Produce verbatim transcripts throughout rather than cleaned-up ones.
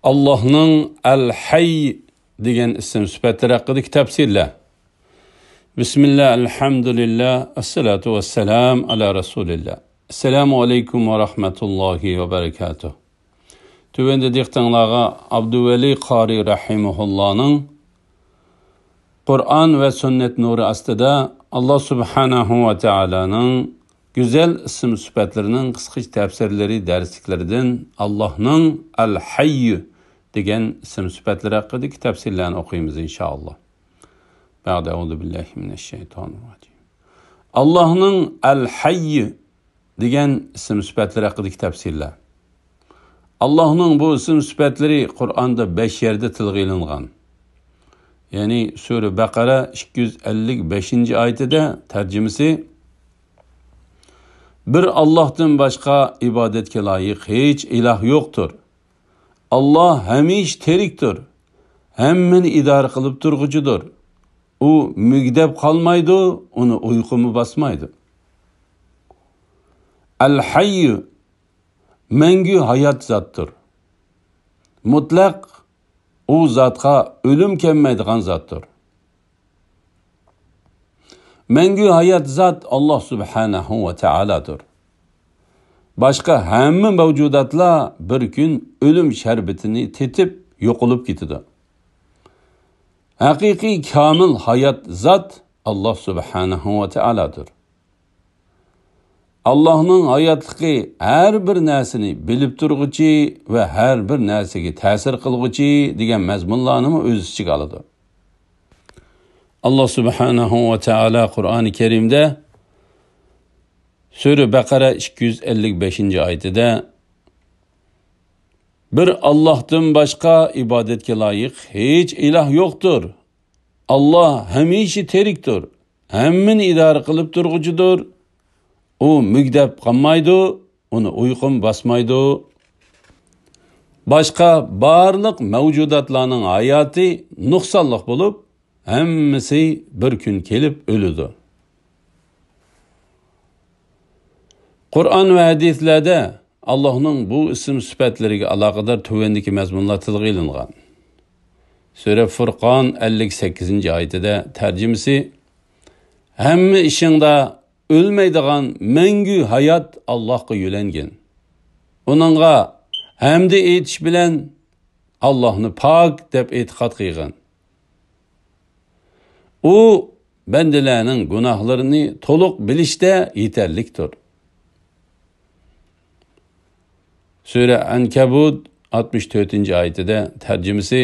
ئاللاھنىڭ ئەل-ھەي دېگەن ئىسىم سۈپەتلىرى ھەققىدىكى تەپسىرلەر. بىسمىللا، ئەلھەمدۇلىللا، ئەسسالاتۇ ۋەسسالام ئالا رەسۇلىللا. ئەسسالامۇ ئەلەيكۇم ۋە رەھمەتۇللاھى ۋە بەرەكاتۇھ. تۆۋەندە دىققىتىڭلارغا ئابدۇۋەلى قارى رەھىمەھۇللانىڭ قۇرئان ۋە سۈننەت نۇرى ئاستىدا ئاللا سۇبھانەھۇ ۋە تائالانىڭ گۈزەل ئىسىم سۈپەتلىرىنىڭ قىسقىچە تەپسىرلىرى دەرسلىكلىرىدىن ئاللاھنىڭ ئەل-ھەييۇ دېگەن ئىسىم سۈپەتلىرى ھەققىدىكى تەپسىرلەرنى ئوقۇيمىز، ئىنشائاللا. بەئدە، ئەئۇزۇ بىللاھى مىنەششەيتانىررەجىم. ئاللاھنىڭ ئەل-ھەييۇ دېگەن ئىسىم سۈپەتلىرى ھەققىدىكى تەپسىرلەر. ئاللاھنىڭ بۇ ئىسىم سۈپەتلىرى قۇرئاندا بەش يەردە تىلغا ئېلىنغان. يەنى سۈرە بەقەرە ئىككى يۈز ئەللىك بەشىنچى ئايىتىدە، تەرجىمىسى: بىر ئاللاھتىن باشقا ئىبادەتكە لايىق ھېچ ئىلاھ يوقتۇر. ئاللاھ ھەمىشە تىرىكتۇر، ھەممىنى ئىدارە قىلىپ تۇرغۇچىدۇر. ئۇ مۈگدەپ قالمايدۇ، ئۇنى ئۇيقۇمۇ باسمايدۇ. ئەل-ھەييۇ، مەڭگۈ ھايات زاتتۇر. مۇتلەق ئۇ زاتقا ئۆلۈم كەلمەيدىغان زاتتۇر. مەڭگۈ ھايات زات ئاللاھ سۇبھانەھۇ ۋە تائالادۇر. باشقا ھەممە مەۋجۇداتلار بىر كۈن ئۆلۈم شەربىتىنى تېتىپ يوقىلىپ كېتىدۇ. ھەقىقىي كامىل ھايات زات ئاللاھ سۇبھانەھۇ ۋە تائالادۇر. ئاللاھنىڭ ھاياتلىقى ھەر بىر نەرسىنى بىلىپ تۇرغۇچى ۋە ھەر بىر نەرسىگە تەسىر قىلغۇچى دېگەن مەزمۇنلارنىمۇ ئۆز ئىچىگە ئالىدۇ. ئاللاھ سۇبھانەھۇ ۋە تائالا قۇرئانى كەرىمدە سۈرە بەقەرە ئىككى يۈز ئەللىك بەشىنچى ئايىتىدە: بىر ئاللاھتىن باشقا ئىبادەتكە لايىق ھېچ ئىلاھ يوقتۇر. ئاللاھ ھەمىشە تىرىكتۇر، ھەممىنى ئىدارە قىلىپ تۇرغۇچىدۇر. ئۇ مۈگدەپ قالمايدۇ، ئۇنى ئۇيقۇمۇ باسمايدۇ. باشقا بارلىق مەۋجۇداتلارنىڭ ھاياتى نۇقسانلىق بولۇپ، ھەممىسى بىر كۈن كېلىپ ئۆلىدۇ. قۇرئان ۋە ھەدىسلەردە ئاللاھنىڭ بۇ ئىسىم سۈپەتلىرىگە ئالاقىدار تۆۋەندىكى مەزمۇنلار تىلغا ئېلىنغان. سۈرە فۇرقان ئەللىك سەككىزىنچى ئايىتىدە، تەرجىمىسى: ھەممە ئىشىڭدا ئۆلمەيدىغان مەڭگۈ ھايات ئاللاھقا يۆلەنگىن. ئۇنىڭغا ھەمدە ئېيتىش بىلەن ئاللاھنى پاك دەپ ئېتىقاد قىلغىن. ئۇ بەندىلەرنىڭ گۇناھلىرىنى تولۇق بىلىشتە يېتەرلىكتۇر. سۈرە ئەنكەبۇت ئاتمىش تۆتىنچى ئايىتىدە، تەرجىمىسى: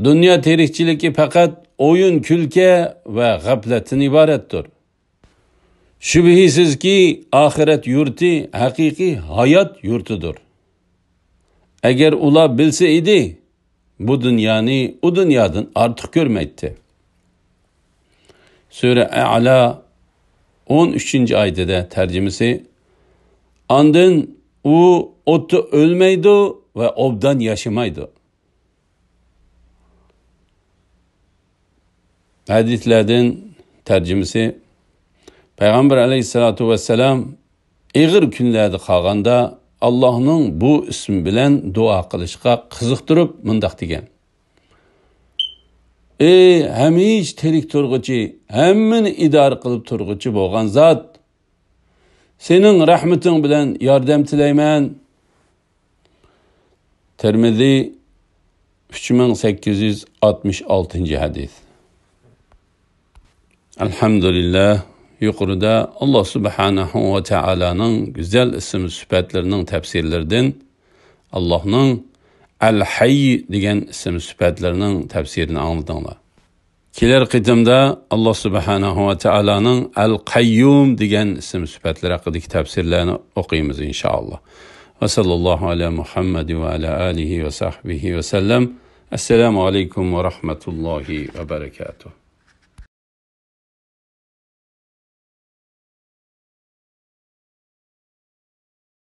دۇنيا تىرىكچىلىكى پەقەت ئويۇن-كۈلكە ۋە غەپلەتتىن ئىبارەتتۇر. شۈبھىسىزكى، ئاخىرەت يۇرتى ھەقىقىي ھايات يۇرتىدۇر. ئەگەر ئۇلار بىلسە ئىدى، بۇ دۇنيانى ئۇ دۇنيادىن ئارتۇق كۆرمەيتتى. سۈرە ئەئلا ئون ئۈچىنچى ئايىتىدە، تەرجىمىسى: ئاندىن ئۇ ئوتتا ئۆلمەيدۇ ۋە ئوبدان ياشىمايدۇ. ھەدىسلەردىن تەرجىمىسى: پەيغەمبەر ئەلەيھىسسالاتۇ ۋەسسالام ئېغىر كۈنلەردە قالغاندا، ئاللاھنىڭ بۇ ئىسمى بىلەن دۇئا قىلىشقا قىزىقتۇرۇپ مۇنداق دېگەن: ئى ھەمىشە تىرىك تۇرغۇچى، ھەممىنى ئىدارە قىلىپ تۇرغۇچى بولغان زات، سېنىڭ رەھمىتىڭ بىلەن ياردەم تىلەيمەن. تىرمىزى، ئۈچ مىڭ سەككىز يۈز ئاتمىش ئالتىنچى ھەدىس. ئەلھەمدۇلىللا، يۇقىرىدا ئاللا سۇبھانەھۇ ۋە تائالانىڭ گۈزەل ئىسىم سۈپەتلىرىنىڭ تەپسىرلىرىدىن ئاللاھنىڭ ئەل-ھەيي دېگەن ئىسىم سۈپەتلىرىنىڭ تەپسىرىنى ئاڭلىدىڭلار. كېلەر قېتىمدا ئاللا سۇبھانەھۇ ۋە تائالانىڭ ئەل-قەييۇم دېگەن ئىسىم سۈپەتلىرى ھەققىدىكى تەپسىرلەرنى ئوقۇيمىز، ئىنشائاللا. ۋە ساللاللاھۇ ئەلا مۇھەممەد ۋە ئەلا ئالىھى ۋە سەھبىھى ۋە سەللەم. ئەسسالامۇ ئەلەيكۇم ۋە رەھمەتۇللاھى ۋە بەرەكاتۇھ.